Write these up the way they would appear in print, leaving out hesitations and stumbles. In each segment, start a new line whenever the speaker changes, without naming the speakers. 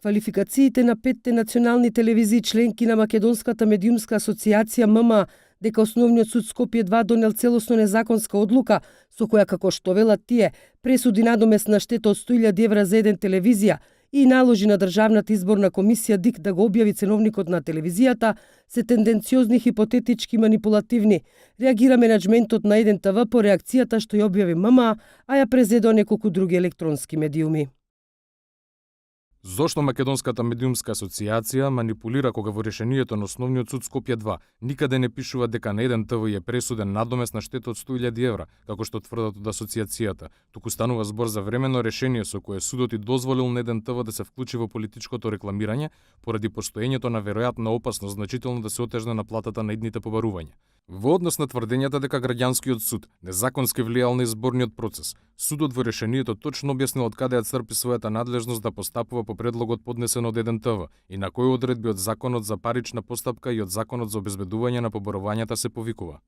Квалификациите на 5 национални телевизии членки на Македонската медиумска асоциација ММА дека Основниот суд Скопје 2 донел целосно незаконска одлука со која, како што велат тие, пресуди надомесна штета од 100.000 евра за еден телевизија и наложи на Државната изборна комисија ДИК да го објави ценовникот на телевизијата, се тенденциозни, хипотетички и манипулативни. Реагира менаџментот на 1 ТВ по реакцијата што ја објави ММА, а ја презедо неколку други електронски медиуми.
Зошто Македонската медиумска асоциација манипулира кога во решението на Основниот суд Скопје 2 никаде не пишува дека на 1 ТВ е пресуден надомесна штета од 100.000 евра, како што тврдат од асоциацијата, туку станува збор за временно решение со кое судот и дозволил на 1 ТВ да се вклучи во политичкото рекламирање поради постоењето на веројатна опасност значително да се отежне на платата на идните побарувања. Во однос на тврдењата дека граѓанскиот суд незаконски влијал на изборниот процес, судот во решението точно објаснил од каде ја црпи својата надлежност да постапува по предлогот поднесен од 1 ТВ и на кои одредби од Законот за парична постапка и од Законот за обезбедување на побарувањата се повикува.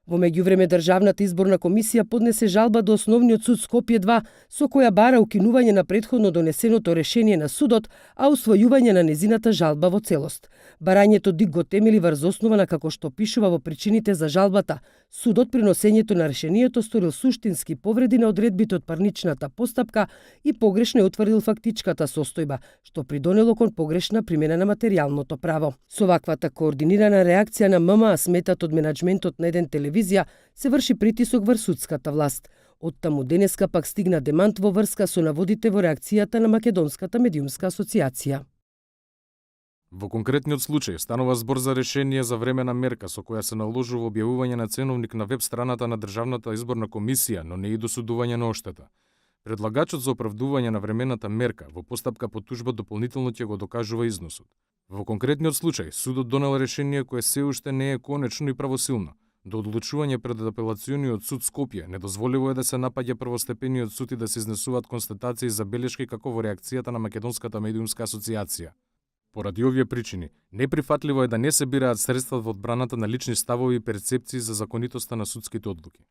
Во меѓувреме Државната изборна комисија поднесе жалба до Основниот суд Скопје 2 со која бара укинување на претходно донесеното решение на судот, а усвојување на незината жалба во целост. Барањето ДИК го темели врз основа на, како што пишува во причините за жалбата, судот при носењето на решението сторил суштински повреди на одредбите од парничната постапка и погрешно ја утврдил фактичката состојба, што придонело кон погрешна примена на материјалното право. Со ваквата координирана реакција на ММА сметат од менаџментот на 1 телевизија се врши притисок врз судската власт. Оттаму денеска пак стигна демант во врска со наводите во реакцијата на Македонската медиумска асоциација.
Во конкретниот случај станува збор за решение за времена мерка со која се наложува објавување на ценовник на веб страната на Државната изборна комисија, но не и досудување на оштета. Предлагачот за оправдување на времената мерка во постапка по тужба дополнително ќе го докажува износот. Во конкретниот случај судот донел решение кое се уште не е конечно и правосилно. До одлучување пред апелациониот суд Скопје недозволиво е да се напаѓа првостепениот суд и да се изнесуваат констатации и забелешки како во реакцијата на Македонската медиумска асоциација. Поради овие причини, неприфатливо е да не се бираат средства во одбраната на лични ставови и перцепции за законитоста на судските одлуки.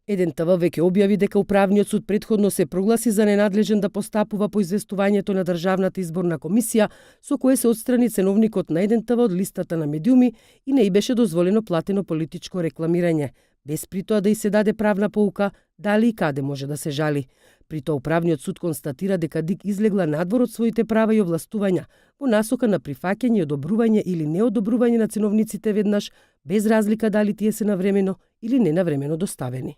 1 ТВ веќе објави дека Управниот суд претходно се прогласи за ненадлежен да постапува по известувањето на Државната изборна комисија, со кое се отстрани ценовникот на 1 ТВ од листата на медиуми и не и беше дозволено платено политичко рекламирање, без при тоа да и се даде правна поука дали и каде може да се жали. При тоа Управниот суд констатира дека ДИК излегла надвор од своите права и овластувања во насока на прифаќање и одобрување или неодобрување на ценовниците веднаш, без разлика дали тие се навремено или ненавремено доставени.